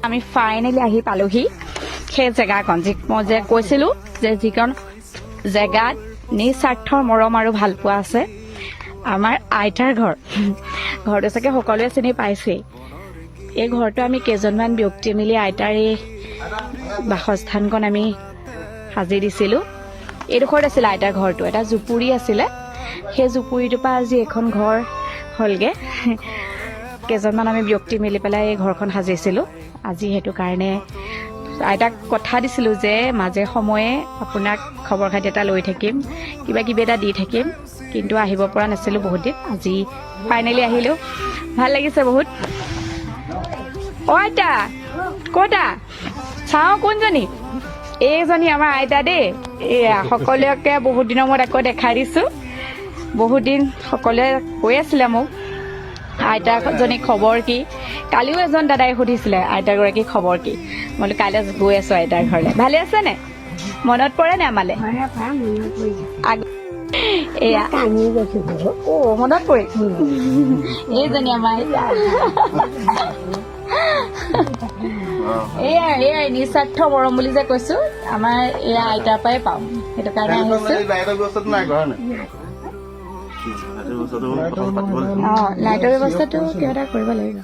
আমি ফাইনেলি আহি পালোহি সেই জেগাকণ, যি মই যে কৈছিলো যে যিকণ জেগাত নিস্বাৰ্থৰ মৰম আৰু ভালপোৱা আছে। আমাৰ আইতাৰ ঘৰ। ঘৰটো চাগে সকলোৱে চিনি পাইছেই। এই ঘৰটো আমি কেইজনমান ব্যক্তি মিলি আইতাৰ এই বাসস্থানকণ আমি সাজি দিছিলো। এইডোখৰত আছিলে আইতাৰ ঘৰটো, এটা জুপুৰি আছিলে। সেই জুপুৰিটোৰ পৰা আজি এখন ঘৰ হ'লগে। কেইজনমান আমি ব্যক্তি মিলি পেলাই এই ঘৰখন সাজিছিলোঁ। আজি সেইটো কাৰণে আইতাক কথা দিছিলোঁ যে মাজে সময়ে আপোনাক খবৰ খাতি এটা লৈ থাকিম, কিবা কিবি এটা দি থাকিম। কিন্তু আহিব পৰা নাছিলোঁ বহুত দিন। আজি ফাইনেলি আহিলোঁ, ভাল লাগিছে বহুত। অ আইতা, ক'তা চাওঁ কোনজনী? এইজনী আমাৰ আইতা দেই। এয়া সকলোকে বহুত দিনৰ মূৰত আকৌ দেখাই দিছোঁ। বহুত দিন সকলোৱে কৈ আছিলে মোক, আইতাজনী খবৰ কি? কালিও এজন দাদাই সুধিছিলে, আইতাগৰাকীৰ খবৰ কি? মই বোলো কাইলৈ গৈ আছো আইতাৰ ঘৰলৈ। ভালে আছে নে? মনত পৰে নে আমালে? এয়া অ মনত পৰিল, এইজনী আমাৰ আইতা। এয়া এয়াই নিস্বাৰ্থ মৰম বুলি যে কৈছো, আমাৰ এয়া আইতাৰ পৰাই পাওঁ, সেইটো কাৰণে আহিছো। লাইটৰ ব্যৱস্থাটো নাই কৰা নাই? লাইটৰ ব্যৱস্থাটো কথা পাতিব লাগিব। অ, লাইটৰ ব্যৱস্থাটো কিবা এটা কৰিব লাগিব।